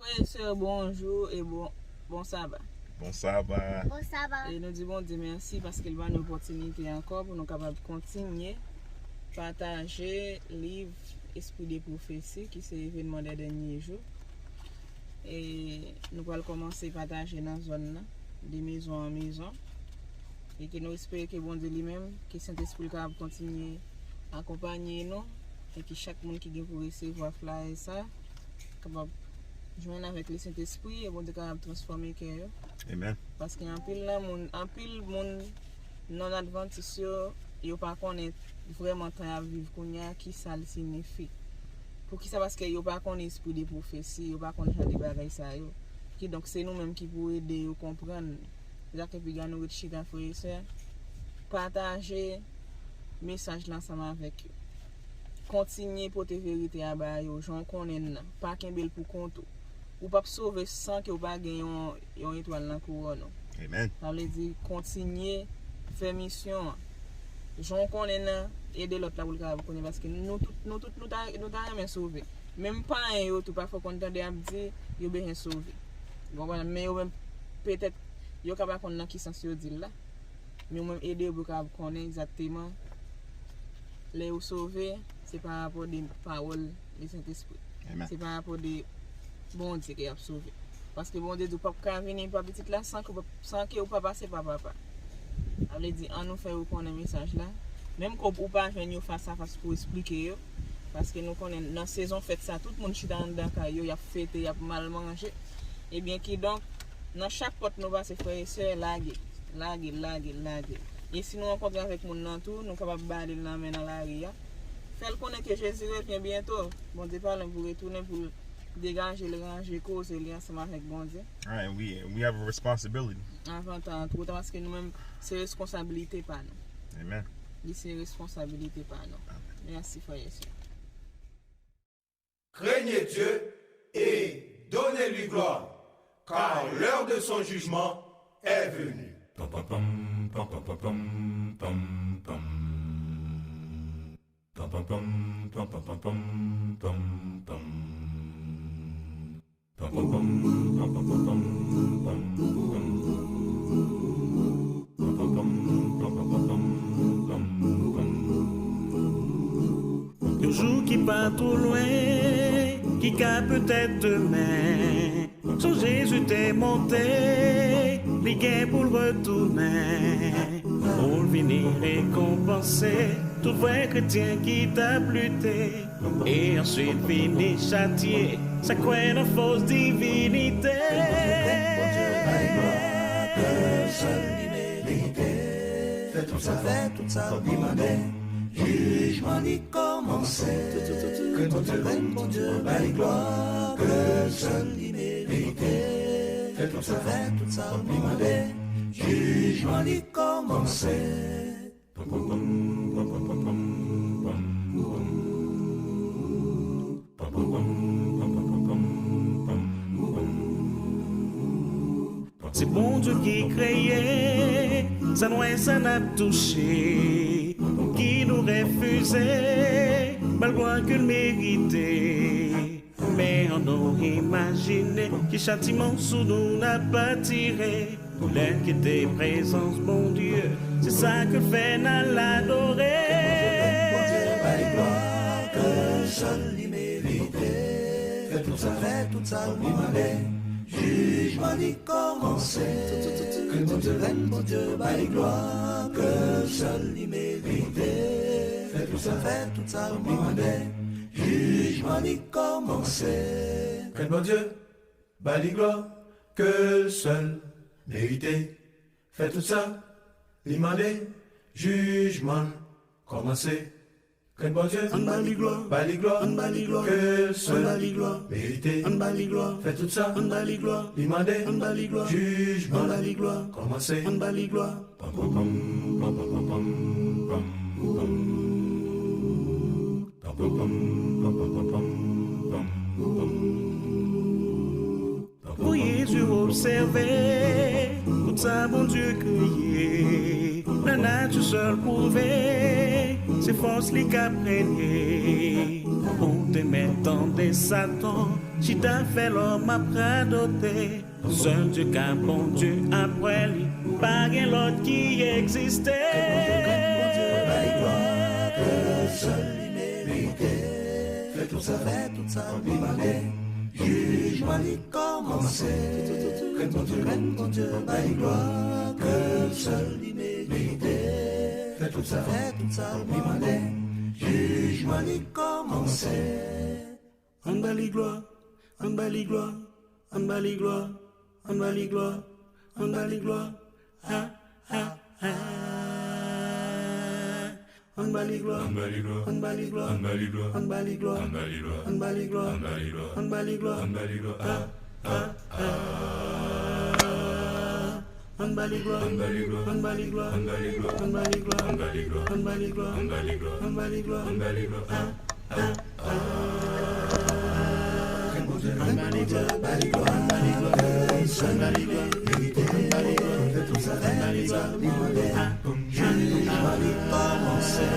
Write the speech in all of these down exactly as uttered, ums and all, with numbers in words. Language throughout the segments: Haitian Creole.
Frè e sè, bonjou e bon, bon saba. Bon saba. Bon saba. E nou di Bondye mèsi paske l ban nou opòtinite ankò pou nou kapab kontinye pataje liv Esprit de Prophétie ki se Evenman dè Dènye Jou. E nou pral kòmanse pataje nan zòn nan, de mezon an mezon. E ke nou espere ke Bondye li menm, ke Sentespri l kapab kontinye akonpanye nou e ke chak moun ki gen pou resevwa flayè sa kapab jwenn avèk le Sentespri e Bondye kapab transfòme kè yo. Amen. Paske anpil nan moun, anpil moun non advantis yo, yo pa konnen vrèman tan y ap viv kounye a, ki sa l siyifi. Poukisa? Paske yo pa konnen espri de pwofesi, yo pa konnen jan de bagay sa yo. Kidonk, se nou menm ki pou ede yo konprann. Se sa k fè piga nou ret chita, frè e sè. Pataje mesaj la ansanm avèk yo. Kontinye pote verite a ba yo, jan w konnen l nan. Pa kenbe l pou kont ou. Ou p ap sove san ke w pa gen yon, yon etwal nan kouwòn ou. Amen. Sa vle di, kontinye fè misyon an. Jan w konnen nan, ede lòt la pou l kapab konnen, paske nou tout, nou tout, nou ta, nou ta renmen sove. Menm payen yo tou, pafwa w konn tande y ap di, yo bezwen sove. Ou konprann? Men yo menm, petèt, yo ka pa konn nan ki sans yo di l la. Men ou menm ede yo pou yo kapab konnen egzakteman lè yo sove, se pa rapò de pawòl de Sentespri. Amen. Se pa rapò de Bondye ke y ap sove. Paske Bondye di w p ap ka vini pa Pitit la san ke, san ke ou pa pase pa Papa. Sa vle di, ann nou fè yo konnen mesaj la. Menm ke ou pa jwenn yo fas a fas pou esplike yo. Paske nou konnen nan sezon fèt sa, tout moun chita anndan kay yo, y ap fete, y ap mal manje. Ebyen, kidonk, nan chak pòt nou pase, frè e sè, lage. Lage, lage, lage. E si nou rankontre avèk moun nan tou, nou kapab bale l nan men nan lari a. Fè l konnen ke Jezi revyen byento. Bondye pa lwen pou retounen pou l degaje l, ranje koze li ansanm avèk Bondye. All right, we we have a responsibility. Avan tan an twò ta, paske nou menm, se responsabilite pa nou. Amen. Li se responsabilite pa nou. Mèsi, frè e sè. Craignez Dieu et donnez-lui gloire, car l'heure de son jugement est venue. Yon jou ki pa twò lwen, ki ka petèt demen. Son Jezi te monte, li gen pou l retounen. Pou l vini rekonpanse tout vrè kretyen ki t ap lite. E answit vini chatye sa k kwè nan fòs divinite. Sèl li merite. Fè tout sa, fè tout sa li mande. Jijman li kòmanse. Krenn Bondye, krenn Bondye, bay glwa. Ke sèl li merite. Fè tout sa, fè tout sa li mande. Jijman li kòmanse. Se Bondye ki kreye sa n wè, sa n ap touche, ki nou refize, malgre ke l merite. Men ann nou imajine ki chatiman sou nou n ap atire. Pou lè n kite prezans Bondye, se sa k fè n al adore. Bondye bay glwa ke sèl li merite. Fè tout sa, fè tout sa li mande. Jijman li kòmanse. Krenn Bondye, krenn Bondye, bay glwa ke sèl li merite. Fè tout sa, fè tout sa li mande. Jijman li kòmanse. Krenn Bondye, ba li glwa ke l sèl merite. Fè tout sa li mande, jijman l kòmanse. Krenn Bondye, ann ba li glwa, ba li glwa, ann ba li glwa, ke l sèl, ann ba li glwa, merite, ann ba li glwa. Fè tout sa, ann ba li glwa, li mande, ann ba li glwa, jijman, ann ba li glwa, kòmanse, ann ba li glwa. Voye zye w obsève tout sa Bondye kreye. Lanati sèl pwouve se fòs li k ap renye. Ou te mèt tande Satan Chita fè lò m ap radote. Sèl Dye ka Bondye, apre li pa gen lòt ki egziste. Fè tout sa, fè tout sa ou mande. Jijman li kòmanse. Krenn Bondye, krenn Bondye, bay glwa ke sèl li merite. Fè tout sa, fè tout sa ou mande. Jijman li kòmanse. Ann ba li glwa, ann ba li glwa, ann ba li glwa, ann ba li glwa, ann ba li glwa. Ah, ah, ah. Ann ba li glwa, ann ba li glwa, ann ba li glwa, ann ba li glwa, ann ba li glwa, ann ba li glwa, ann ba li glwa, ann ba li glwa. Ah, ah, ah. Ann ba li glwa, ann ba li glwa, ann ba li glwa, ann ba li glwa, ann ba li glwa, ann ba li glwa, ann ba li glwa, ann ba li glwa, ann ba li glwa. Ah, ah, ah. Ann ba li glwa, ann ba li glwa, ann ba li glwa, ann ba li glwa, ann ba li glwa. Fè tout sa, fè tout sa li mande. Jijman li kòmanse.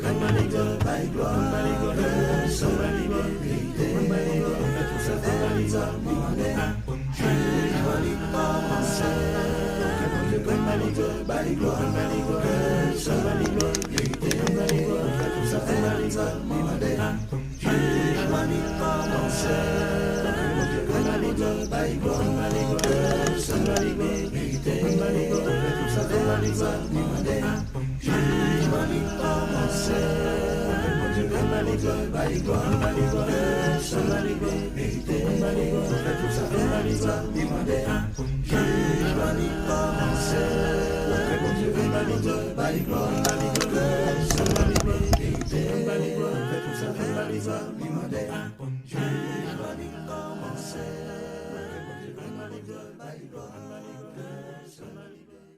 Ann ba li glwa, ann ba li glwa, ann ba li glwa, ann ba li glwa. Fè tout sa, fè tout sa li mande. Jijman li kòmanse. Ke Bondye pran li, Bondye bay glwa. Ke sèl li merite. Fè tout sa, fè tout sa li mande. Jijman li kòmanse. Ke Bondye pran li, Bondye bay glwa. Ke sèl li merite. Fè tout sa, fè tout sa li mande. Jijman li kòmanse. Ke Bondye pran li, Bondye bay glwa. Ke sèl li merite. Fè tout sa, fè tout sa li mande. Jijman li kòmanse. Ke Bondye pran li, Bondye bay glwa. Ke sèl li merite. Fè tout sa, fè tout sa li mande. Jijman li kòmanse. Ke Bondye pran li, Bondye bay glwa. Ke sèl li merite.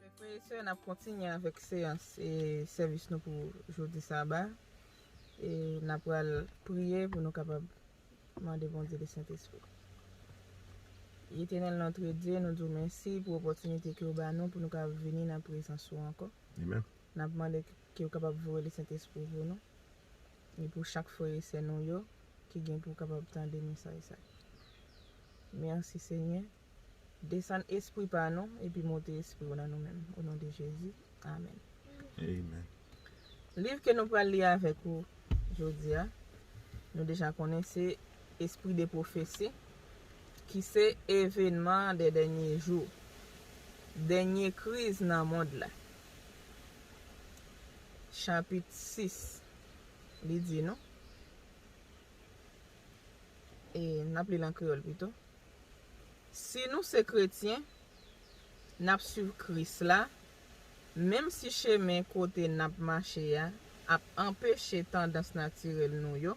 Chè frè e sè, n ap kontinye avèk seyans e sèvis nou pou jodi saba. E n ap pral priye pou nou kapab mande Bondye Lesentespri. Etènèl Notre Dieu, nou di w mèsi pou opòtinite ke w ba nou pou nou ka vini nan prezans ou ankò. Amen. N ap mande ke w kapab voye Lesentespri pou nou e pou chak frè e sè nou yo ki gen pou kapab tande mesaj sa. Mèsi Senyè. Desann espri pa nou epi monte espri w nan nou menm. O non de Jezi. Amèn. Amen. Liv ke nou pral li avèk ou jodi a, nou deja konnen se Esprit de Prophétie, ki se Evenman de Dènye Jou, dènye kriz nan mond la. chapit sis, li di nou, e n ap li l an kreyòl pito. Si nou se kretyen, n ap suiv Kris la, menm si chemen kote n ap mache a ap anpeche tandans natirèl nou yo,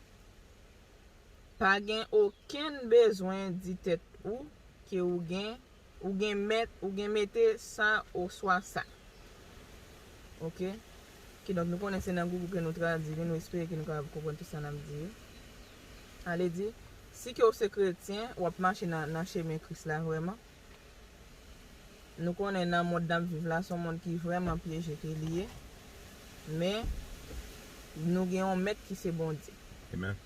pa gen okenn bezwen di tèt ou ke ou gen, ou gen mèt, ou gen mete sa oswa sa. Oke? Kidonk, nou konnen se nan Google ke nou tradui li, nou espere ke nou kapab konprann tout sa n ap di yo. Ale di, si ke w se kretyen, w ap mache nan, nan chemen Kris la vrèman. Nou konnen nan mond n ap viv la, se yon mond ki vrèman pyeje ke li ye. Men, nou gen yon mèt ki se Bondye. Amen.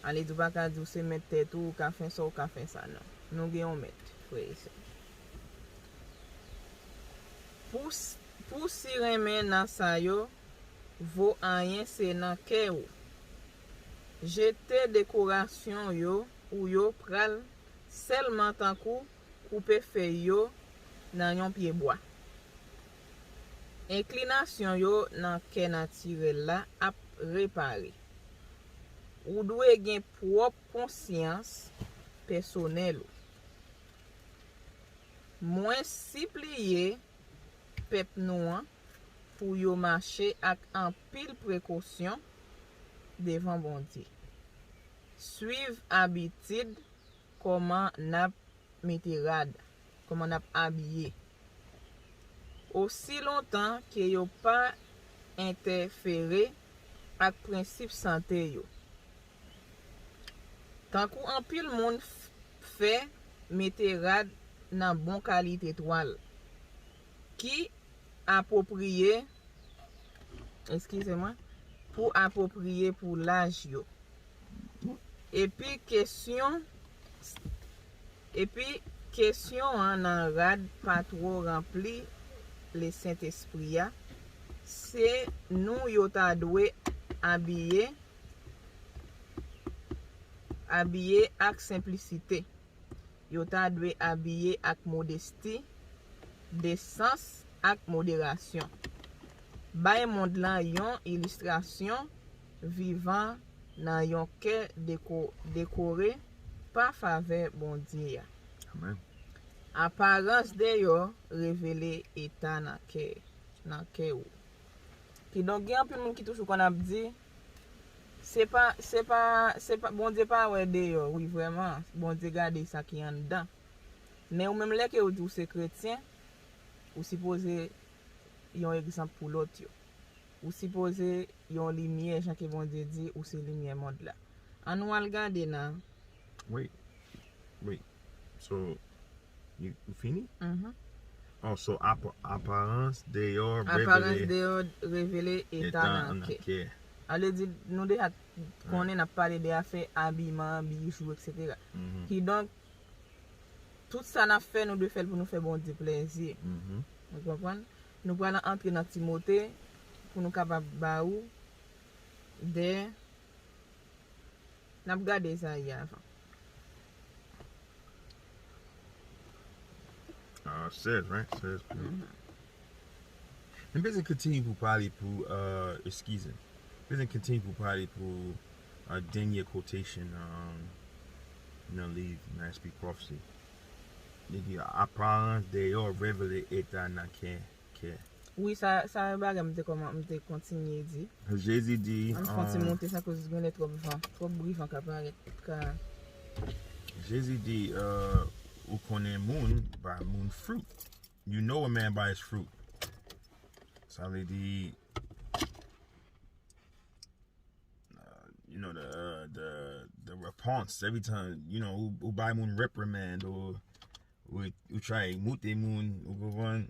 Ale di w pa ka di w se mèt tèt ou, ou ka fè sa, ou ka fè sa, non. Nou gen yon mèt, frè e sè. Pou, s- pou si renmen nan sa yo, vo anyen se nan kè ou. Jete dekorasyon yo ou yo pral sèlman tankou koupe fèy yo nan yon pye bwa. Enklinasyon yo nan kè natirèl la ap repare. Ou dwe gen pwòp konsyans pèsonèl ou. Mwen sipliye pèp nou an pou yo mache ak anpil prekosyon devan Bondye. Suiv abitid kòman n ap mete rad, kòman n ap abiye, osi lontan ke yo pa entèfere ak prensip sante yo. Tankou anpil moun f- fè, mete rad nan bon kalite twal ki apwopriye, eskize mwen, pou apwopriye pou laj yo. Epi kesyon epi kesyon an nan rad pa twò ranpli Lesentespri a, se nou yo ta dwe abiye abiye ak senplisite. Yo ta dwe abiye ak modesti, desans ak moderasyon. Bay mond lan yon ilistrasyon vivan nan yon kè deko- dekore pa favè Bondye a. Amen. Aparans deyò revele eta nan kè nan kè ou. Kidonk, gen anpil moun ki toujou konn ap di, se pa, se pa, se pa, Bondye pa wè deyò, wi, vrèman, Bondye gade sa ki anndan. Men ou menm, lè ke ou di ou se kretyen, ou sipoze yon egzanp pou lòt yo. Ou sipoze yon limyè, jan ke Bondye di, ou se limyè mond la. Ann nou al gade nan. Wait, wait. So, you, you fini? Mhm. Oh, so ap- aparans deyò Aparans revele deyò revele eta eta nan nan kè. kè. Ale di, nou deja konnen n ap pale de afè abiman, bijou, etsetera. Mhm, Kidonk, tout sa n ap fè, nou dwe fè l pou nou fè Bondye plèzi. mhm. Ou konprann? Nou pral antre nan Timote pou nou kapab ba ou de. N ap gade Ezayi avan. Ah, sèz, right? Sèz pou. M bezwen kontinye pou pale pou, uh, eskize. M bezwen kontinye pou pale pou uh, dènye quotation um, nan liv Mass Speak Prophecy. Li di, aparans deyò revele eta nan kè. kè. Wi, sa, sa yon bagay m te kòman, m te kontinye di. Jezi di, Ann fè yon ti um, monte sa koz gen lè twòp van, twòp bri van ka parèt, ka. Jezi di, uh, ou konnen moun by moun fruit. You know a man by his fruit. Sa vle di, uh, you know, the, uh, the, the response every time, you know, ou, ou bay moun reprimand, ou, ou, ou try moute moun, ou konprann,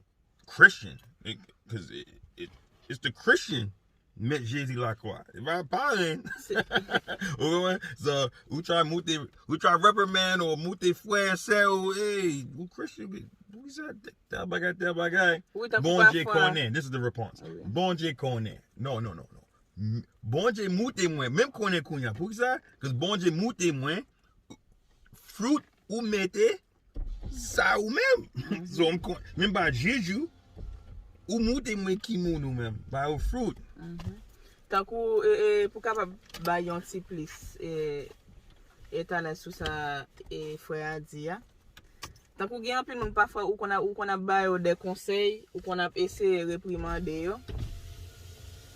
Christian. Because it, it, it's the Christian met Jezi lakwa. E pa parenn. Ou konprann? So, ou try moute, ou try reprimand ou moute frè, sè ou, hey, ou Christian, poukisa tèl bagay, tèl bagay? Wi, tankou Bondye pafwa. Konnen, this is the response. Wi. Bondye konnen. No, no, no, no. M- Bondye moute mwen, menm konnen kounye a. Poukisa? Because Bondye moute mwen, fruit ou mete, sa ou menm. So, m kon- menm pa jij ou, ou moute mwen ki moun ou menm, by your fruit. Mhm. Tankou, e, e, pou kapab bay yon ti plis, e, etalaj sou sa, e, frè a di a. Tankou gen anpil moun pafwa ou konn ap, ou konn ap ba yo de konsèy, ou konn ap eseye reprimande yo.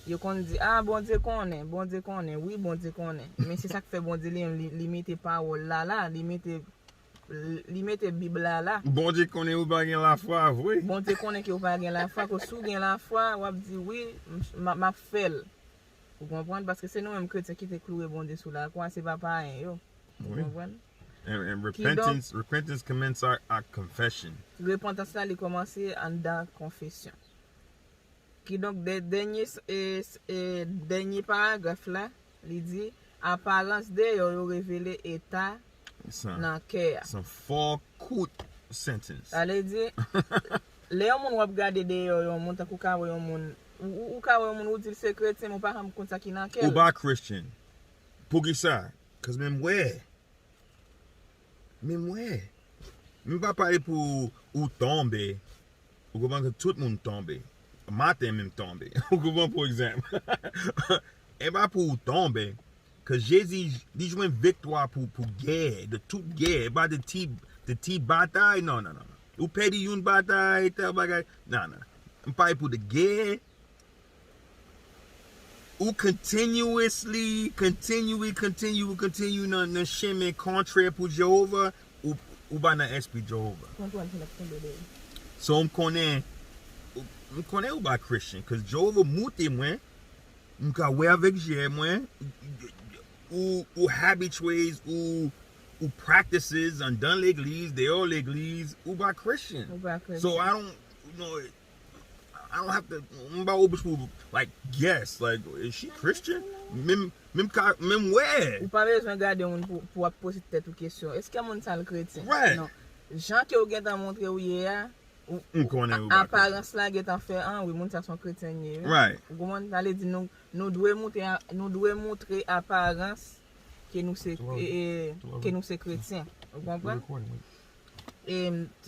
Yo konn di, "Ah, Bondye konnen, Bondye konnen, wi, Bondye konnen." Men se sa k fè Bondye li, li, li mete pawòl la la, li mete, li mete Bib la la. Bondye konnen ou pa gen lafwa vre. Bondye konnen ke ou pa gen lafwa, ke si w gen lafwa, w ap di, "Wi, m, m, m ap fè l." Ou konprann? Paske se nou menm kretyen ki te kloure Bondye sou lakwa, se pa payen yo. Ou Wi. Konprann? And, and Kidonk, repentance, repentance commences at, at confession. Repantans la, li kòmanse anndan konfesyon. Kidonk, dè-, dènye s-, e, s-, e, dènye paragraf la, li di, "Aparans deyò yo revele eta Sa, nan kè a." Sa fò kout sentence. Sa vle di, lè yon moun w ap gade deyò yon moun, tankou w ka wè yon moun, ou, ou, ou ka wè yon moun, ou di l se kretyen, men ou pa janm konn sa ki nan kè Ou l. Ba Christian. Poukisa? Cause men m wè. Men m wè. Men m pa pale pou ou tonbe. Ou konprann ke tout moun tonbe. Maten menm tonbe. Ou konprann, pou egzanp. E pa pou ou tonbe. Ke Jezi, li jwenn viktwa pou, pou gè, de tout gè, e pa de ti, de ti batay, non, non, non, non. Ou pèdi youn batay, tèl bagay, non, non. M pale pou de gè, ou continuously, continue, continue, continue nan, nan chemen kontrè pou Jewova, ou, ou pa nan espri Jewova. Konprann se l ap tonbe dèyè. So, m konnen, m konnen ou pa Christian, cause Jewova moute mwen, m ka wè avèk je mwen, ou, ou habitudes, ou, ou practices anndan legliz, deyò legliz, ou pa Christian. Ou pa Christian. So, I don't, you know, I don't have to, m pa oblije pou, like, guess, like, is she Christian? Menm, menm ka, menm wè. Ou pa bezwen gade moun pou, pou w ap poze tèt ou kesyon. Èske moun sa l kretyen? Right. Non. Jan ke w gentan montre w ye a, ou, M konnen ou pa kretyen. Aparans la gentan fè, an, wi, moun sa se yon kretyen li ye, wi. Right. Ou konprann? Sa vle di nou, nou dwe moutre a, nou dwe moutre aparans ke nou se, Twa, e, e, twa, ke nou se kretyen. Ou konprann? Recording, wi. E,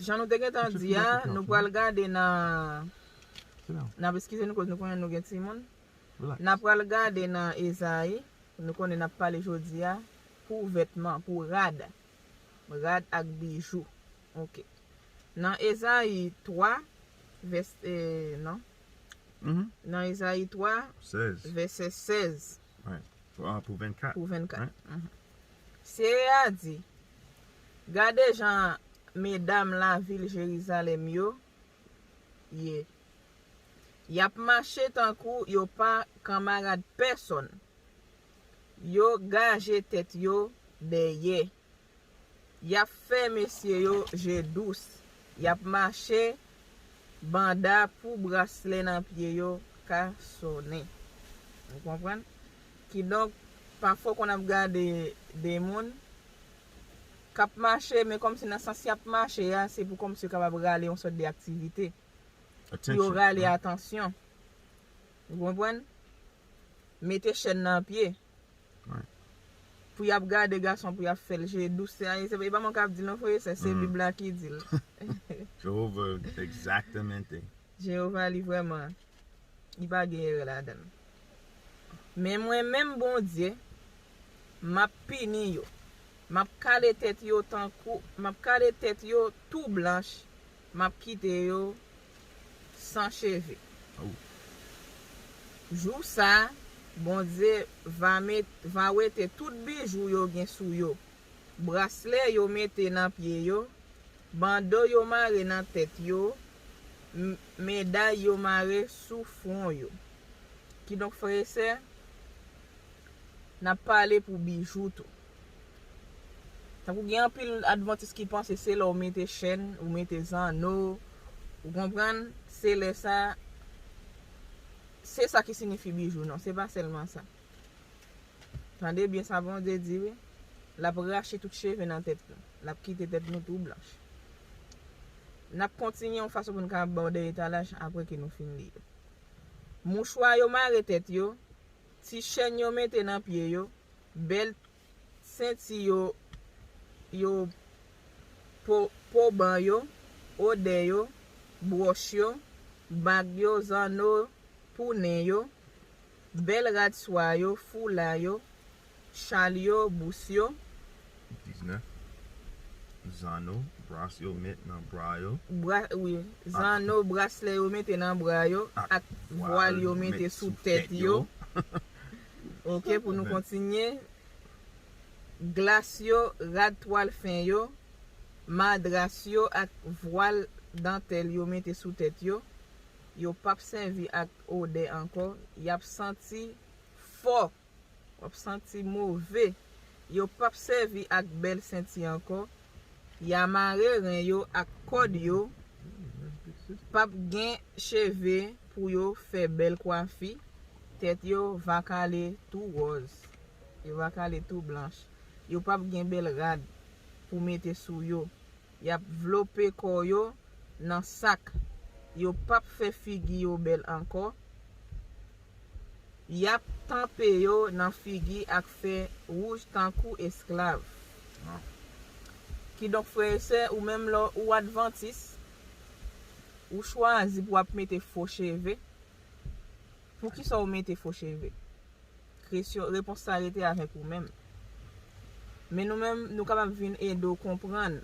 jan nou te gentan di a, nou pral gade nan, n ap eskize nou, koz nou konnen nou gen timoun. Relax. N ap pral gade nan Ezayi, nou konnen n ap pale jodi a, pou vètman, pou rad. Rad ak bijou. Ok. Nan Ezayi twa, vès, e, non. Mhm. Nan Ezayi twa, Sèz. Vèsè sèz. Right. Pou, ah, pou vennkat. Pou vennkat. Right. Mhm. Seyè a di, "Gade jan medam lavil Jerizalèm yo ye. Y ap mache tankou yo pa kanmarad pèsonn. Yo gaje tèt yo dèyè. Y ap fè mesye yo je dous. Y ap mache banda pou braslè nan pye yo ka sonnen." Ou konprann? Kidonk, pafwa w konn ap gade de moun k ap mache, men kòmsi nan sans y ap mache a, se pou kòmsi yo kapab rale yon sòt de aktivite. Pou yo Attention, rale right? Atansyon. Ou konprann? Mete chèn nan pye. Right. Pou y ap gade gason, pou y ap fè l je dous. Se, se, e pa mwen k ap di l non, frè, se, se Mm. Bib la ki di l. Jewova, exactamente. Jewova, li vrèman, li pa gen erè ladan l. Men mwen menm, Bondye, m ap pini yo. M ap kale tèt yo tankou, m ap kale tèt yo tou blanch, m ap kite yo san cheve. Oh. Jou sa a, Bondye va met, va wete tout bijou yo gen sou yo, braslè yo mete nan pye yo, bando yo mare nan tèt yo, m-, meday yo mare sou fwon yo. Kidonk, frè e sè, n ap pale pou bijou tou. Tankou gen anpil advantis ki panse se lè w mete chèn, ou mete zanno, ou konprann, se lè sa, se sa ki siyifi bijou, non, se pa sèlman sa. Tande byen sa Bondye di, wi. L ap rache tout cheve nan tèt nou. L ap kite tèt nou tou blanch. N ap kontinye yon fason pou n ka ba w de etalaj apre ke nou fin li yo. Mouchwa yo mare tèt yo, ti chèn yo mete nan pye yo, bèl senti yo, yo po-, poban yo, odè yo, bwòch yo, bag yo, zanno pou nen yo, Bèl rad swa yo, foula yo, chal yo, bous yo. Diznèf. Zanno, bras yo met nan bra yo. Bra, wi, zanno, braslè yo mete nan bra yo, ak vwal yo mete sou tèt yo. Ok, pou nou kontinye. Glas yo, rad twal fen yo, madras yo ak vwal dantèl yo mete sou tèt yo. Yo p ap sèvi ak odè ankò. Y ap santi fò. W ap santi move. Yo p ap sèvi ak bèl senti ankò. Y a mare ren yo ak kòd yo. P ap gen cheve pou yo fè bèl kwafi. Tèt yo va kale tou wòz. Yo va kale tou blanch. Yo p ap gen bèl rad pou mete sou yo. Y ap vlope kò yo nan sak. Yo p ap fè figi yo bèl ankò. Y ap tanpe yo nan figi ak fè wouj tankou esklav. Kidonk, frè e sè, ou menm lè ou advantis, ou chwazi pou w ap mete fo cheve. Poukisa w mete fo cheve? Kesyon, repons sa rete avèk ou menm. Men nou menm, nou kapab vin ede w konprann.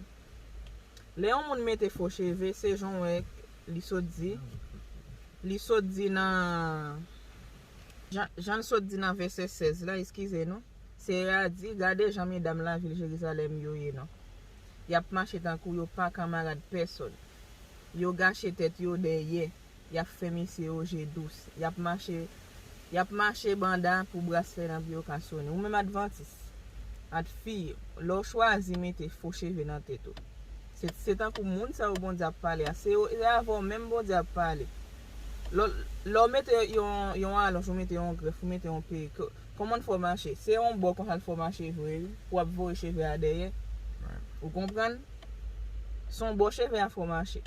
Lè yon moun mete fo cheve, se jan w wè li sot di, li sot di nan, jan, jan l sot di nan vèsè sèz la, eskize nou, Seyè a di, gade jan medam lavil Jerizalèm yo ye non. Y ap mache tankou yo pa kanmarad pèsòn. Yo gache tèt yo dèyè. Y ap fè mesye yo je dous. Y ap mache, y ap mache banda pou braslè nan pye yo ka sonnen. Ou menm advantis, at fi, lè w chwazi mete fo cheve nan tèt ou, se, se tankou moun sa yo Bondye ap pale a. Se yo, se avè w menm Bondye ap pale. Lè w, lè w mete yon, yon alonj, ou mete yon grèf, ou mete yon perik, kòman l fè w mache? Se yon bò konsa l fè w mache vre wi, pou w ap voye cheve a dèyè. Ou konprann? Se yon bò cheve a fè w mache.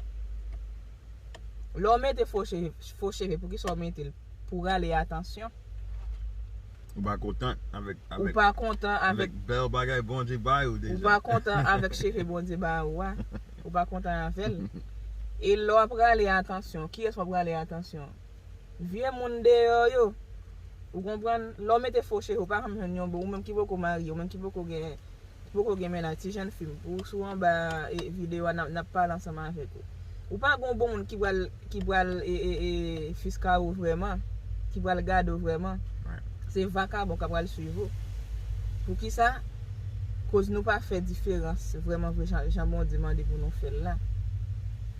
Lè w mete fo cheve, fo cheve, poukisa w mete l? Pou rale atansyon. Ou pa kontan avèk, Ou pa kontan avèk, bèl bagay Bondye bay ou deja. Ou pa kontan avèk cheve Bondye ba ou a. Ou pa kontan avè l. E lè w ap rale atansyon, kiyès w ap rale atansyon? Vye moun deyò yo. Ou konprann? Lè w mete fo cheve, ou pa janm jwenn yon bon, ou menm ki poko marye, ou menm ki poko gen, ki poko gen mennaj, ti jèn fi m, ou sou anba e, videyo a, n ap, n ap pale ansanm avèk ou. Ou pa gen yon bon moun ki pral, ki pral e, e, e, fiska ou vrèman, ki pral gade w vrèman. Se vakabon k ap pral swiv ou. Poukisa? Koz nou pa fè diferans vrèman vre jan, jan Bondye mande pou nou fè l la.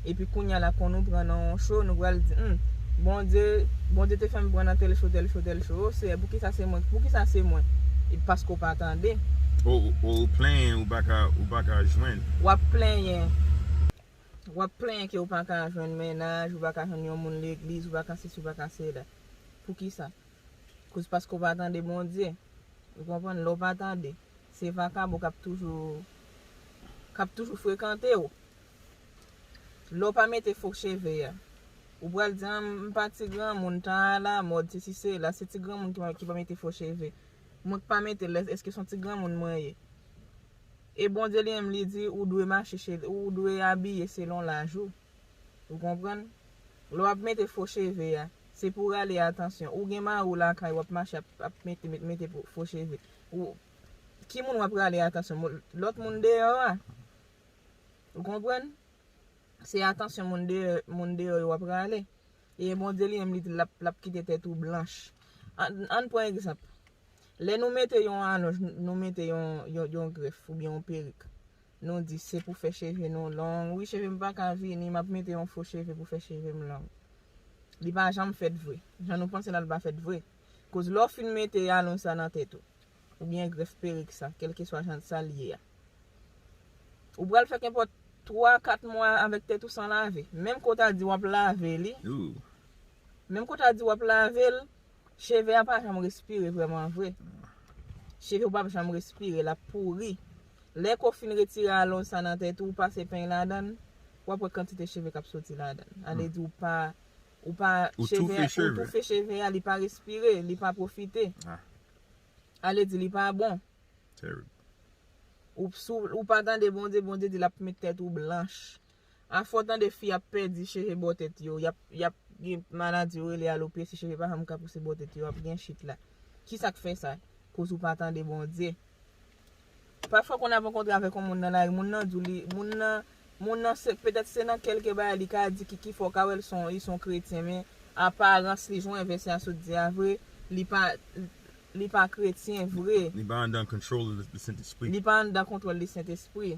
Epi kounye a la, kon nou pran nan yon cho, nou pral di, hmm, Bondye, Bondye te fè m pran nan tèl cho, tèl cho, tèl cho. O Seyè, poukisa se mwen? Poukisa se mwen? E paske w pa tande. Ou, ou, ou plenyen, ou pa ka, ou pa ka jwenn. W ap plenyen. W ap plenyen ke w pa ka jwenn mennaj, ou pa ka jwenn yon moun legliz, ou pa ka sesi, ou pa ka sela. Poukisa? Koz paske w pa tande Bondye. Ou konprann? Lè w pa tande, se vakabon k ap toujou, k ap toujou frekante w. Lè w pa mete fo cheve a, ou pral di, ah, m pa ti granmoun, tan a lamòd, sesi, sela, se ti granmoun ki pa, ki pa mete fo cheve. Mwen k pa mete l, èske se yon ti granmoun mwen ye? E Bondye li menm li di ou dwe mache, ou dwe abiye selon laj ou. Ou konprann? Lè w ap mete fo cheve a, se pou rale atansyon. Ou gen mari w lakay, w ap mache ap, ap mete, mete, mete fo cheve. Ou, ki moun w ap rale atansyon? Lòt moun deyò a. Ou konprann? Se atansyon moun deyò, moun deyò yo w ap rale. E Bondye li menm li di l ap, l ap kite tèt ou blanch. Ann, ann pran egzanp. Lè nou mete yon alonj, nou mete yon, yon, yon grèf oubyen yon perik. Nou di se pou fè cheve nou long. Wi, cheve m pa ka vini, m ap mete yon fo cheve pou fè cheve m long. Li pa janm fèt vre. Jan nou panse la, li pa fèt vre. Koz lè w fin mete alonj sa nan tèt ou, oubyen grèf perik sa, kèlkeswa jan sa l ye a. Ou pral fè kenpòt twa, kat mwa avèk tèt ou san lave. Menm ke w ta di w ap lave li, menm ke w ta di w ap lave l, cheve a pa janm respire vrèman vre. Cheve w p ap janm respire, l ap pouri. Lè ke w fin retire alonj sa nan tèt ou, ou pase peny ladan l, w ap wè kantite cheve k ap soti ladan l. Ale di ou pa, ou pa, ou toufe cheve a, li pa respire, li pa pwofite. Ale di li pa bon. Ou, si w, ou pa tande Bondye, Bondye di l ap met tèt ou blanch. Afò w tande fi ap pèdi cheve bò tèt yo, y ap, y ap, gen maladi yo rele alopesi, cheve pa janm ka pouse bò tèt yo, ap gen chit la. Kisa k fè sa? Koz ou pa tande Bondye. Pafwa, kon ap rankontre avèk yon moun nan lari, moun nan di w li, moun nan, moun nan se, petèt se nan kèlke bagay li ka di ki, ki fè w ka wè l se yon, li se yon kretyen, men aparans li, jan vèsè a sot di a vre, li pa, li pa kretyen vre. Li pa anndan control de Sentespri. Li pa anndan kontwòl de Sentespri.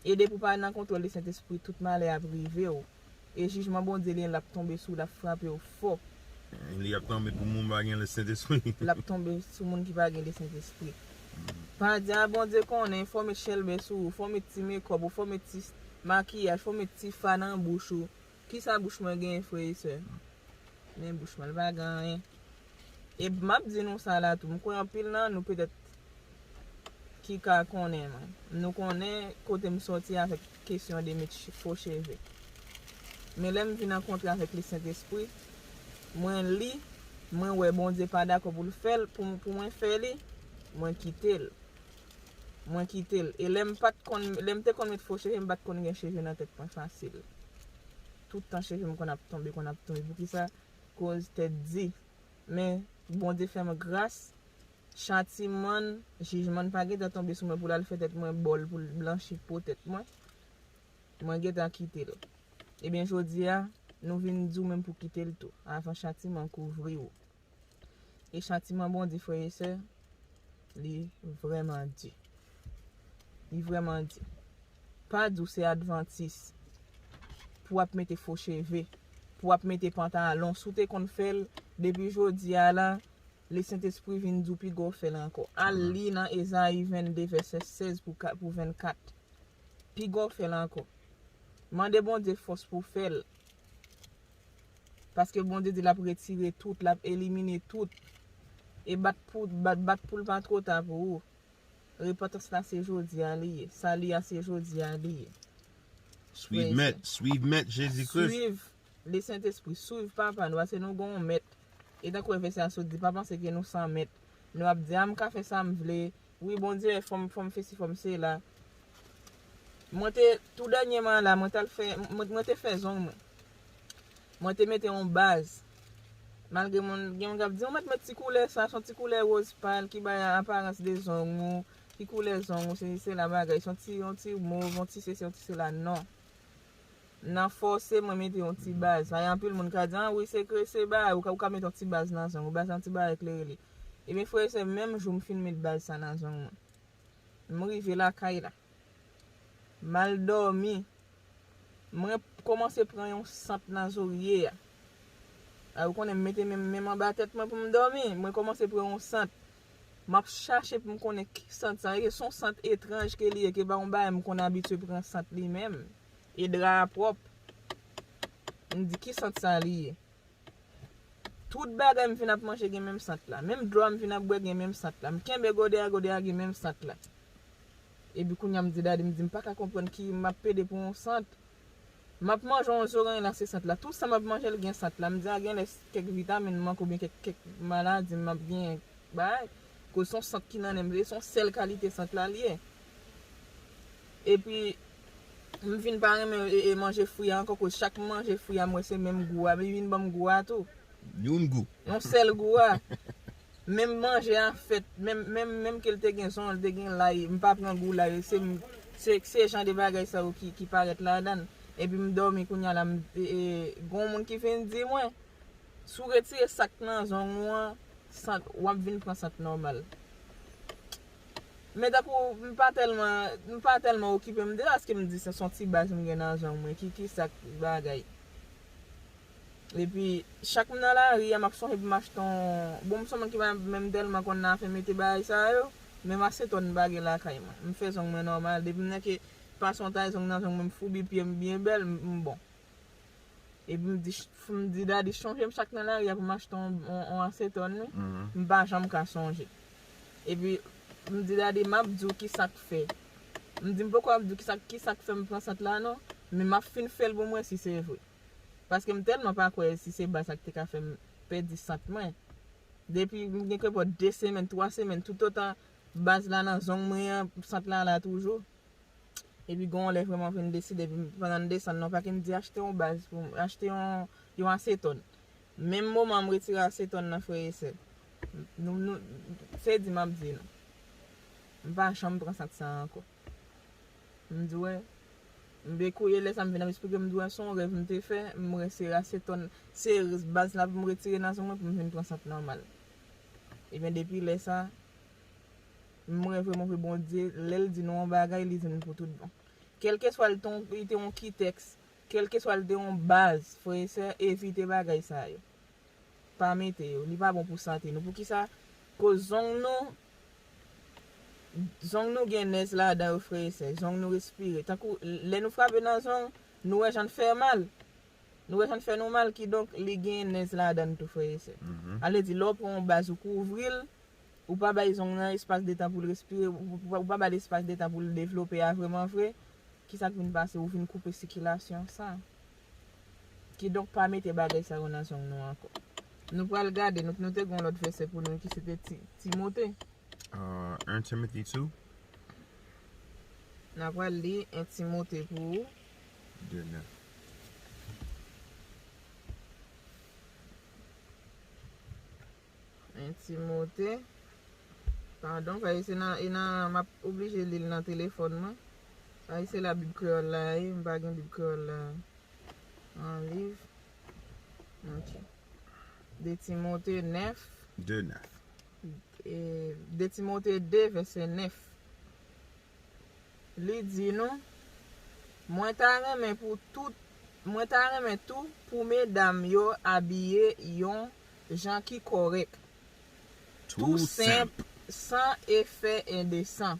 E depi w pa nan kontwòl de Sentespri, tout malè ap rive w. E jijman Bondye li, l ap tonbe sou w, l ap frape w fò. Li ap tonbe pou moun pa gen le Sentespri. L ap tonbe sou moun ki pa gen le Sentespri. Pa di, a, Bondye konnen, fò w met chèlbè sou ou, fò w met ti mekòp ou, fò w met ti makiyaj, fò w met ti fa nan bouch ou. Kisa bouch mwen genyen, frè e sè? Men bouch mwen, l pa gen anyen. E m ap di nou sa la tou, m kwè anpil nan nou petèt ki ka konnen mwen. Nou konnen kote m sòti avèk kesyon de met ch-, fo cheve. Men lè m vin rankontre avèk le Sentespri, mwen li, mwen wè Bondye pa dakò pou l fè l, pou, pou mwen fè li, mwen kite l. Mwen kite l. E lè m pa t konn, lè m te konn met fo cheve, m pa t konn gen cheve nan tèt mwen fasil. Tout tan cheve m konn ap tonbe, konn ap tonbe. Poukisa? Koz tèt di. Men Bondye fè m gras, chatiman, jijman pa gentan tonbe sou mwen pou l al fè tèt mwen bòl, pou l blanchi po tèt mwen. Mwen gentan kite l. Ebyen, jodi a, nou vin di w menm pou kite l tou, avan chatiman kouvri w. E chatiman Bondye, frè e sè, li vrèman di. Li vrèman di. Pa di w se advantis pou w ap mete fo cheve, pou w ap mete pantalon. Si w te konn fè l, depi jodi a la, le Sentespri vin di w piga w fè l ankò. Al li nan Ezayi vennde, vèsè sèz pou ka-, pou vennkat. Piga w fè l ankò. Mande Bondye fòs pou w fè l. Paske Bondye di l ap retire tout, l ap elimine tout. E bat pou, bat, bat pou l pa twò ta pou ou. Repantans la se jodi a li ye. Sali a se jodi a li ye. Swiv Mèt, swiv Mèt Jezi Kris. Swiv le Sentespri, swiv Papa nou, paske nou gen yon Mèt. E tankou vèsè a sot di, pa panse ke nou san mèt. Nou ap di, a, m ka fè sa m vle. Wi, Bondye, fò m, fò m fè si, fò m sela. Mwen te, tou dènyèman la, mwen t al fè, mwen, mwen te fè zong mwen. Mwen te mete yon baz. Malgre moun, gen moun k ap di, ou mèt met ti koulè sa, se yon ti koulè woz pal ki bay aparans de zong ou, ki koulè zong ou, se, se la bagay, se yon ti, yon ti mov, yon ti sesi, yon ti sela, non. Nan fòse mwen mete yon ti baz. Sa gen anpil moun ka di, a wi, se kre, se bagay, ou ka, ou ka mete yon ti baz nan zong ou, baz nan ti bagay klere li. Ebyen, frè e sè, menm jou m fin met baz sa nan zong mwen, m rive lakay la. M al dòmi. Mwen kòmanse pran yon sant nan zorye a. A, ou konnen m mete men m, men m anba tèt mwen pou m dòmi. Mwen kòmanse pran yon sant. M ap chache pou m konnen ki sant sa ye. Se yon sant etranj ke li ye, ke pa yon bagay m konn abitye pran sant li menm. E dra a pwòp. M di, ki sant sa li ye? Tout bagay m vin ap manje gen menm sant la. Menm dlo a m vin ap bwè gen menm sant la. M kenbe gode a, gode a gen menm sant la. Epi kounye a m di dadi, m di, m pa ka konprann ki m ap pede pou yon sant. M ap manje yon zoranj la, se sant la. Tout sa m ap manje l gen sant la. M di, a, genlè kèk vitamin m manke oubyen kèk, kèk maladi m ap gen bagay. Koz se yon sant ki nan nen m, se yon sèl kalite sant la li ye. Epi, m vin pa renmen e, e manje fwi a ankò, koz chak m manje fwi a, m wè se menm gou a, men vin ban m gou a tou. Youn gou. Yon sèl gou a. Menm manje a fèt, menm, menm, menm ke l te gen zong, l te gen lay, m pa pran gou lay, se, se, se jan de bagay sa yo ki, ki parèt ladan l. Epi m dòmi kounye a la, m, e, e, gon moun ki vin di mwen, si w retire sa k nan zong ou an, sant, w ap vin pran sant nòmal. Men tankou m pa tèlman, m pa tèlman okipe m de sa, paske m di se, se yon ti baz m gen nan zong mwen, ki, ki sa k bagay. Epi, chak m nan lari a, m ap sonje pou m achte yon, bon, m se yon moun ki pa menm tèlman konn nan afè mete bagay sa yo, menm asetòn m pa gen lakay mwen. M fè zong mwen nòmal, depi m nan ke pase yon tay zong nan zong mwen, m foubi pye m byen bèl, m, m bon. Epi m di, ch-, m di dadi, chonje m chak nan lari a pou m achte yon, yon, yon asetòn, wi. M pa janm ka sonje. Epi, m di dadi, m ap di w ki sa k fè. M di, m poko ap di w ki sa, ki sa k fè m pran sant la, non. Men m ap fin fè l pou m wè si se vre. Paske m tèlman pa kwè si se baz sa k te ka fè m pèdi sant mwen. Depi m gen kenpòt de semèn, twa semèn, toutotan baz la nan zong mwen an, sant la la toujou. Epi gen yon lè vrèman vin deside, epi pandan n desann nan, pa kin di achte yon baz pou m, achte yon, yon asetòn. Menm moman m retire asetòn nan, frè e sè, nou, nou, se di m ap di nou. M pa janm pran sant sa ankò. M di, wè, m dekouye lè sa m vin ap esplike, m di, wè, se yon rèv m te fè, m wè se asetòn, se baz la pou m retire nan zong mwen pou m vin pran sant nòmal. Ebyen, depi lè sa, m wè vrèman vre Bondye, lè l di nou yon bagay, li di nou pou tout bon. Kèlkeswa l te yon, li te yon kitèks, kèlkeswa l te yon baz, frè e sè, evite bagay sa yo. Pa mete yo, li pa bon pou sante nou. Poukisa? Koz zong nou, zong nou gen nèz ladan yo, frè e sè. Zong nou respire. Tankou lè nou frape nan zong, nou wè jan l fè mal. Nou wè jan l fè nou mal, kidonk li gen nèz ladan l tou, frè e sè. Sa vle di, lè w pran yon baz ou kouvri l, ou pa bay zong nan espas de tan pou l respire, ou, ou, ou pa ba l espas de tan pou l devlope a vrèman vre, kisa k vin pase? Ou vin koupe sikilasyon san. Kidonk, pa mete bagay sa yo nan zong nou ankò. Nou pral gade, nou, nou te gen yon lòt vèsè pou nou ki se te Ti, Timote. Uh, un Timothy two, N a pral li en Timote pou ou. Deux neuf. En Timote. Padon, paske se nan, e nan, m ap oblije li l nan telefòn mwen. Paske se la Bib kreyòl la ye, m pa gen Bib kreyòl la. An liv. Ok. De Timote nèf. Deux neuf. E, de Timote de, vèsè nèf. Li di nou, mwen ta renmen pou tout, mwen ta renmen tou pou medam yo abiye yon jan ki kòrèk, tou senp, san efè endesan.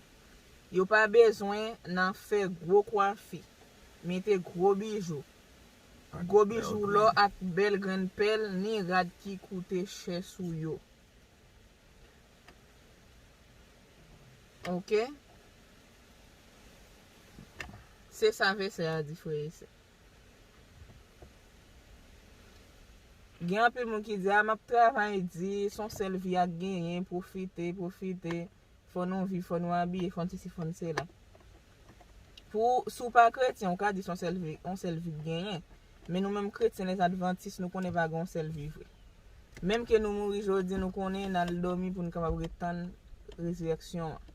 Yo pa bezwen nan fè gwo kwafi, mete gwo bijou, gwo bijou lò ak bèl grenn pèl, ni rad ki koute chè sou yo. Ok? Se sa vèsè a di, frè e sè. Gen anpil moun ki di, a, m ap travay di, se yon sèl vi ak genyen, pwofite, pwofite. Fò nou viv, fò nou abiye, fò n sesi, fò n sela. Pou, si w pa kretyen, ou ka di se yon sèl vi, yon sèl vi k genyen. Men nou menm kretyen, lèzadvantis, nou konnen pa gen yon sèl vi vre. Menm ke nou mouri jodi, nou konnen n al dòmi pou n kapab ret tann rezirèksyon an.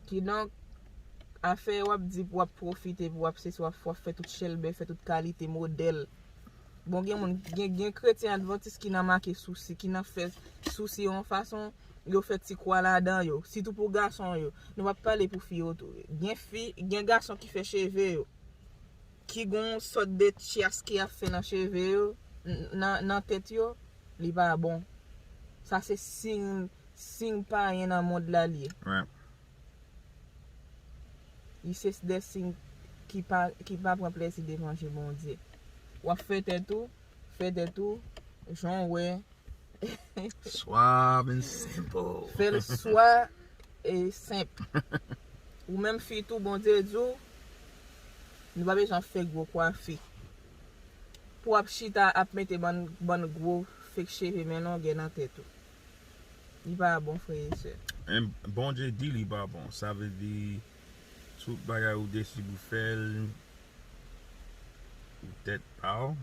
Kidonk, afè w ap di pou w ap pwofite, pou w ap sesi, w ap, w ap fè tout chèlbè, fè tout kalite modèl. Bon, gen moun, gen, gen kretyen advantis ki nan make sousi, ki nan fè sousi yon fason, yo fè ti kwa ladan yo, sitou pou gason yo. Nou p ap pale pou fi yo tou. Gen fi, gen gason ki fè cheve yo, ki gon sòt de tyas ki ap fè nan cheve yo, n-, nan, nan tèt yo, li pa bon. Sa se siy, siy payen nan mond la li ye. Right. Li se de siy ki pa, ki pa pran plezi devan je Bondye. W ap fè tèt ou, fè tèt ou, jan w wè. Suave and simple. Fè l swa e senp. Ou menm fi tou, Bondye di w, nou pa bezwen fè gwo kwafi. Pou w ap chita ap mete bann, bann gwo fake cheve men longè nan tèt ou. Li pa bon, frè e sè. And Bondye di li pa bon. Sa vle di, tout bagay ou deside pou fè l, ou tèt pa w.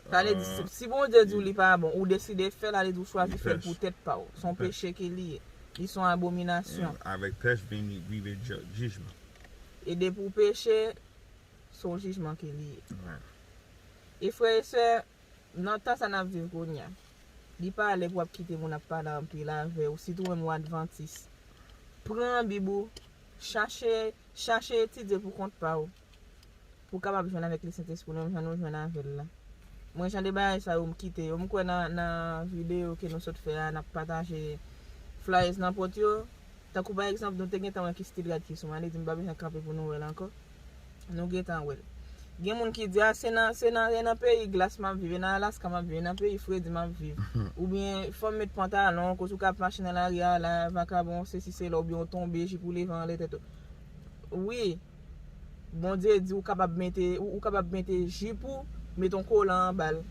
Sa vle di, si, si Bondye di w li pa bon, ou deside fè l, sa vle di w chwazi fè l pou tèt pa w. Se yon peche ke li ye. Li se yon abominasyon. Avèk pèch vin rive jijman. E depi w peche, se yon jijman ke li ye. E frè e sè, nan tan sa n ap viv kounye a, li pa lè pou w ap kite moun ap pale anpil avè w, sitou menm ou advantis. Pran Bib ou, chache, chache etidye pou kont pa w, pou w kapab jwenn avèk Lesentespri w, menm jan nou jwenn avè l la. Mwen, jan de bagay sa yo, m kite yo. M kwè nan, nan videyo ke nou sot fè a, n ap pataje flyers nan pòt yo. Tankou pa egzanp, nou te gentan wè ki Still Got Kiss ou, m ale di m pa bezwen kanpe pou nou wè l ankò. Nou gentan wè l. Gen moun ki di, a, se nan, se nan, se nan peyi glas m ap viv, e nan Alaska m ap viv, e nan peyi fredi m ap viv. Oubyen, fò m met pantalon, koz ou ka ap mache nan lari a la, vakabon, sesi sela, oubyen w tonbe, jip ou leve anlè tèt ou. Wi, Bondye di ou kapab mete, ou, ou kapab mete jip ou, met yon kolan anba l.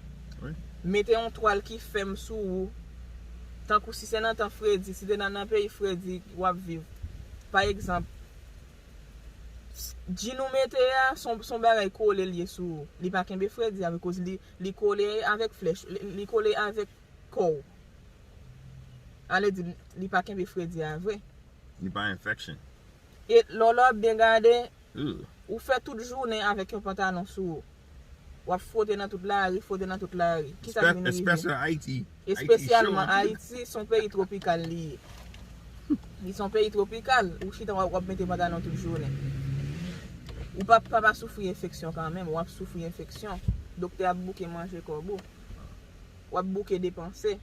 Mete yon twal ki fèm sou ou. Tankou si se nan tan fredi, si te nan, nan peyi fredi w ap viv. Pa egzanp, Djin ou mete a, se yon, se yon bagay kole l ye sou ou. Li pa kenbe fredi avè w, koz li, li kole avèk flèch, li, li kole avèk kò w. Sa vle di, li pa kenbe fredi a vre. Li pa enfeksyon. E lè w, lè w ap byen gade, ou fè tout jounen avèk yon pantalon sou ou. W ap fwote nan tout lari, fwote nan tout lari. Kisa k vin rive? Especially Ayiti. Espesyalman Ayiti, se yon peyi twopikal li ye. Li se yon peyi twopikal, ou chita w ap, w ap mete pantalon tout jounen. Ou p ap, p ap pa soufri enfeksyon kanmenm, w ap soufri enfeksyon. Doktè ap bouke manje kòb ou. W ap bouke depanse.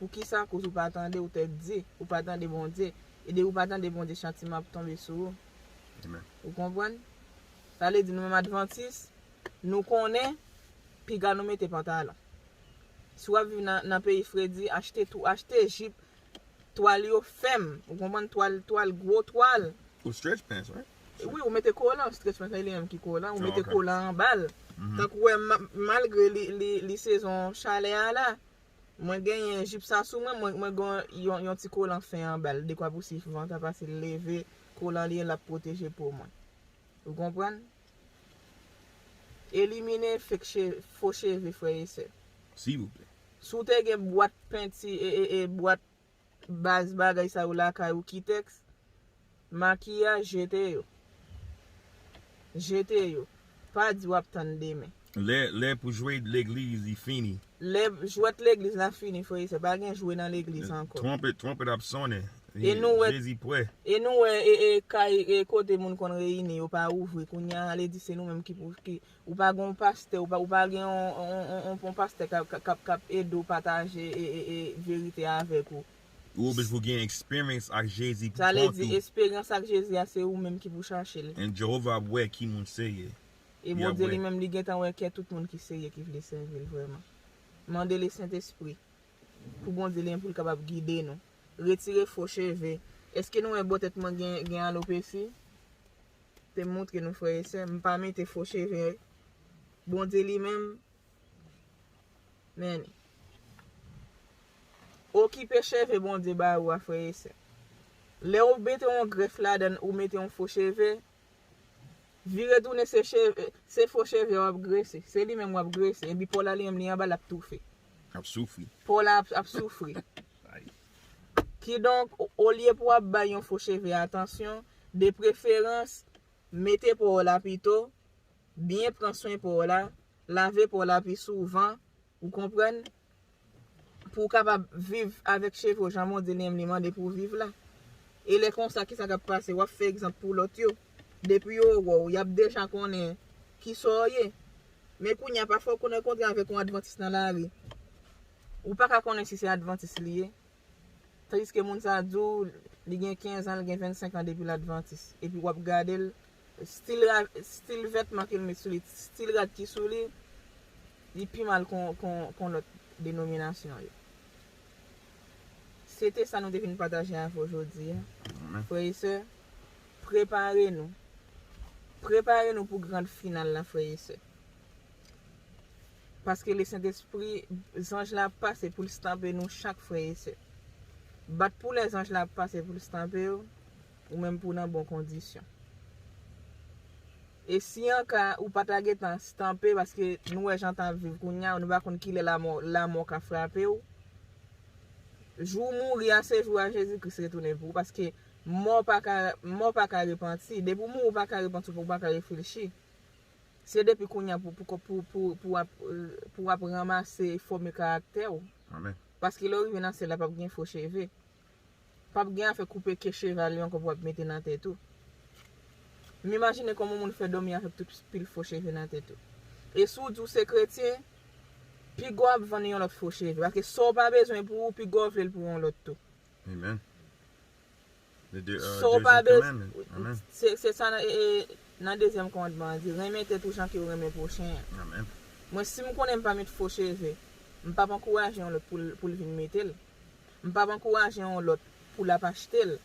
Poukisa? Koz ou pa tande, ou tèt di, ou pa tande Bondye. E depi ou pa tande Bondye, chatiman ap tonbe sou ou. Ou konprann? Sa vle di nou menm Advantis, nou konnen piga nou mete pantalon. Si w ap viv nan, nan peyi fredi, achte tou, achte jip, twal yo fèm, ou konprann, twal, twal, gwo twal. Ou stretch pants, right? Wi, ou mete kolan, stretch pants se li menm ki kolan, ou mete kolan anba l. Tankou wè, ma-, malgre li, li, li sezon chalè a la, mwen genyen jip sa sou mwen, mwen, mwen gen yon, yon ti kolan fen anba l, dekwa pou si vant la pase l leve, kolan li an l ap pwoteje po mwen. Ou konprann? Elimine fake che-, fo cheve, frè e sè. Silvouplè. Si w te gen bwat penti, e, e, e bwat baz bagay sa yo lakay ou, kitèks, makiyaj, jete yo. Jete yo. Pa di w ap tann demen. Lè, lè pou jwe legliz, li fini. Lè jwèt legliz la fini, frè e sè. Pa gen jwe nan legliz ankò. Twonpe, twonpe ap sonnen. E nou wè, Jezi prè. E nou wè, e, e, kay, e, kote moun konn reyini, yo pa ouvri. Kounye a, ale di se nou menm ki pou, ki, ou pa gen yon pastè, ou pa, ou pa gen yon, yon, yon, yon, yon pastè k ap, k ap, k ap, k ap ede w pataje, e, e, e, verite avèk ou. Ou oblije pou gen eksperyans ak Jezi pou kont ou. Sa vle di, eksperyans ak Jezi a, se ou menm ki pou chache l. And Jewova ap wè ki moun serye. E Bondye li menm, li gentan wè kè tout moun ki serye, ki vle sèvi l vrèman. Mande Lesentespri pou Bondye li menm pou l kapab gide nou. Retire fo cheve. Èske nou wè bò tèt mwen gen, gen alopesi? Te m montre nou, frè e sè, m pa mete fo cheve. Bondye li menm, men, okipe cheve Bondye ba ou a, frè e sè. Lè ou mete yon grèf ladan l, ou mete yon fo cheve, vire tounen se cheve, se fo cheve w ap grese. Se li menm w ap grese. Epi po la li menm li anba l ap toufe. Ap soufri. Po la ap, ap soufri. Ay. Kidonk, o-, olye pou w ap bay yon fo cheve atansyon, de preferans, mete po w la pito, byen pran swen po w la, lave po w la pi souvan, ou konprann? Pou w kapab viv avèk cheve w jan Bondye li menm li mande pou w viv la. E lè konsa, kisa k ap pase? W ap fè egzanp pou lòt yo. Depi yo wè w, y ap deja konnen kisa w ye. Men kounye a, pafwa w konn rankontre avèk yon advantis nan lari. Ou pa ka konnen si se advantis li ye. Tandiske moun sa a di w, li gen kenz an, li gen vennsenk an depi l advantis. Epi w ap gade l, stil ra-, stil vètman ke l met sou li, stil rad ki sou li, li pi mal kon, kon, kon lòt denominasyon yo. Se te sa nou te vin pataje avè w jodi a. Frè e sè, prepare nou. Prepare nou pou grand final la, frè e sè. Paske Lesentespri, zanj la ap pase pou l stanpe nou chak, frè e sè. Bat pou lè zanj la ap pase pou l stanpe w, ou menm pou w nan bon kondisyon. E si an ka ou pa ta gentan stanpe, paske nou wè jan tan ap viv kounye a, nou pa konn kilè lamò, lamò ka frape w. Jou w mouri a, se jou a Jezi Kris retounen pou ou, paske mò pa ka, mò pa ka repanti. Depi w mouri, ou pa ka repanti, ou pa ka reflechi. Se depi kounye a pou, pou, pou, pou, pou w ap, pou w ap ranmase fòme karaktè w. Paske lè w rive nan syèl la, p ap gen fo cheve. P ap gen afè koupe ke cheval yo ankò pou w ap mete nan tèt ou. M imajine kòman yon moun fè dòmi avèk tout pil fo cheve nan tèt ou. E si w di w se kretyen, piga w ap vann yon lòt fo cheve. Paske sa w pa bezwen pou ou, piga w vle l pou yon lòt tou. Amen. Sa w pa bezwen. Se, se sa nan, e, e, nan dezyèm kòmandman an di, renmen tèt ou jan ke w renmen pwochen an. Mwen, si m konnen m pa met fo cheve, m p ap ankouraje yon lòt pou l, pou l vin mete l. M p ap ankouraje yon lòt pou l ap achte l.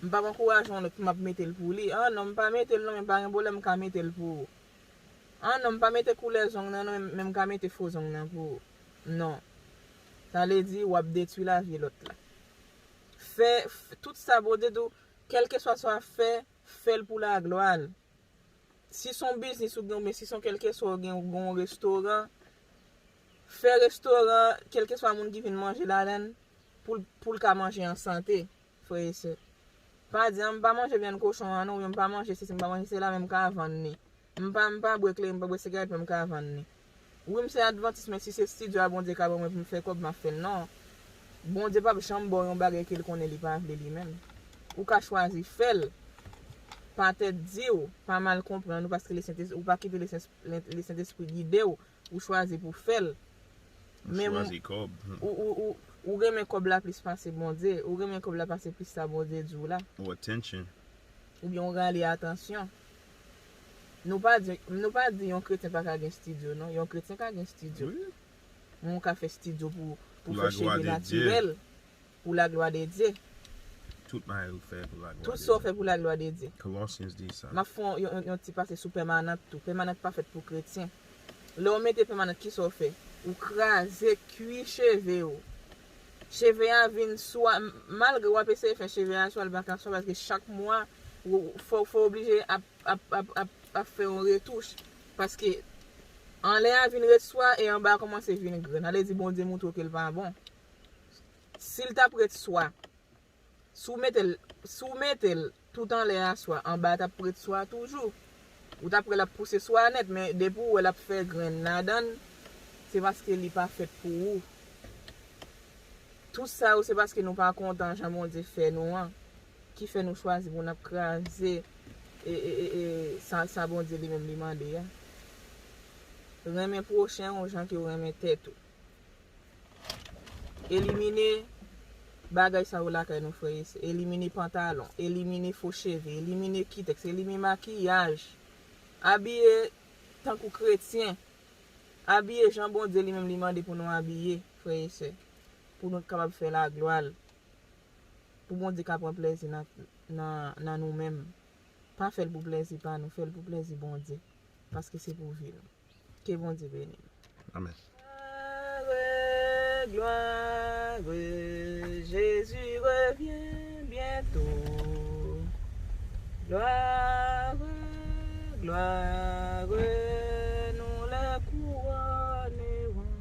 M p ap ankouraje yon lòt pou m ap mete l pou li. Ah non, m pa mete l non, men pa gen pwoblèm, m ka mete l pou ou. Ah non, m pa mete koulè zong nan non, men m ka mete fo zong nan pou ou. Non. Sa vle di, w ap detwi lavi lòt la. Fè, f-, tout sa Bondye di w, kèlkeswa sa w ap fè, fè l pou laglwa l. Si se yon biznis ou gen, oubyen si se yon kèlkeswa ou gen, ou gen yon restoran, fè restoran, kèlkeswa moun ki vin manje ladan l, pou l, pou l ka manje an sante, frè e sè. Pa di, "Ah, m pa manje vyann kochon an non, oubyen m pa manje sesi, m pa manje sela, men m ka vann li. M pa, m pa bwè kleren, m pa bwè sigarèt, men m ka vann li." Wi, m se advantis, men si se estidyo a Bondye ka ban mwen pou m fè kòb, m ap fè l. Non. Bondye p ap janm ba w yon bagay ke l konnen li pa vle li menm. Ou ka chwazi fè l. Pa tèt di w, pa mal konprann ou, paske Lesentespri, ou pa kite Lesentespri gide w, ou chwazi pou fè l. Men ou, ou, ou, ou, ou renmen kòb la plis pase Bondye, ou renmen kòb la pase plis sa Bondye di w la. Ou attention. Oubyen ou rale atansyon. Nou pa di, nou pa di yon kretyen pa ka gen estidyo, non. Yon kretyen ka gen estidyo. Wi. Men ou ka fè estidyo pou, pou fè cheve natirèl, pou la glwa de Dye. Tout bagay ou fè pou la glwa de Dye. Tout sa w fè pou la glwa de Dye. Colossians di sa. M ap fè yon, yon, yon ti pase sou pèmanant tou. Pèmanant pa fèt pou kretyen. Lè w mete pèmanant, kisa w fè? Ou kraze kwi cheve w. Cheve a vin swa, malgre w ap eseye fè cheve a swa, l pa ka swa, paske chak mwa, ou, fò, fò w oblije ap, ap, ap, ap, ap fè yon retouch. Paske anlè a vin ret swa e anba a kòmanse vin grenn. Sa vle di Bondye montre w ke l pa bon. Si l t ap ret swa, si w mete l, si w mete l tout anlè a swa, anba a t ap ret swa toujou. Ou t ap wè l ap pouse swa nèt, men depi w wè l ap fè grenn ladan l, se paske li pa fèt pou ou. Tout sa yo, se paske nou pa kontan jan Bondye fè nou an, ki fè nou chwazi pou n ap kraze e, e, e, e, sa, sa Bondye li menm li mande a. Renmen pwochen w jan ke w renmen tèt ou. Elimine bagay sa yo lakay nou, frè e sè. Elimine pantalon, elimine fo cheve, elimine kitèks, elimine makiyaj. Abiye tankou kretyen. Abiye jan Bondye li menm li mande pou nou abiye, frè e sè. Pou nou kapab fè laglwa l. Pou Bondye ka pran plèzi nan, nan, nan nou menm. Pa fè l pou plèzi pa nou, fè l pou plèzi Bondye. Paske se pou vi nou. Ke Bondye beni nou. Amèn. Gloire, gloire, Jésus revient bientôt. Gloire, gloire, nous le couronnerons.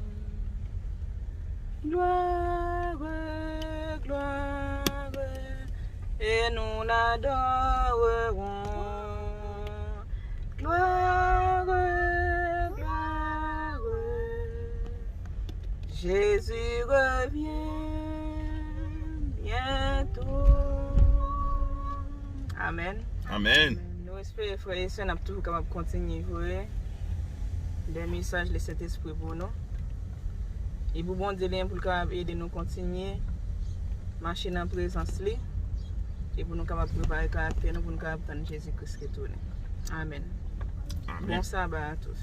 Gloire, gloire, et nous l'adorerons. Gloire, gloire, Jésus revient bientôt. Amèn. Amèn. Nou espere frè e sè n ap toujou kapab kontinye voye de mesaj Lesentespri pou nou. E pou Bondye li menm pou l kapab ede nou kontinye mache nan prezans li. E pou nou kapab prepare karaktè nou, pou nou kapab tann Jezi Kris retounen. Amèn. Amèn. Bon saba a tous.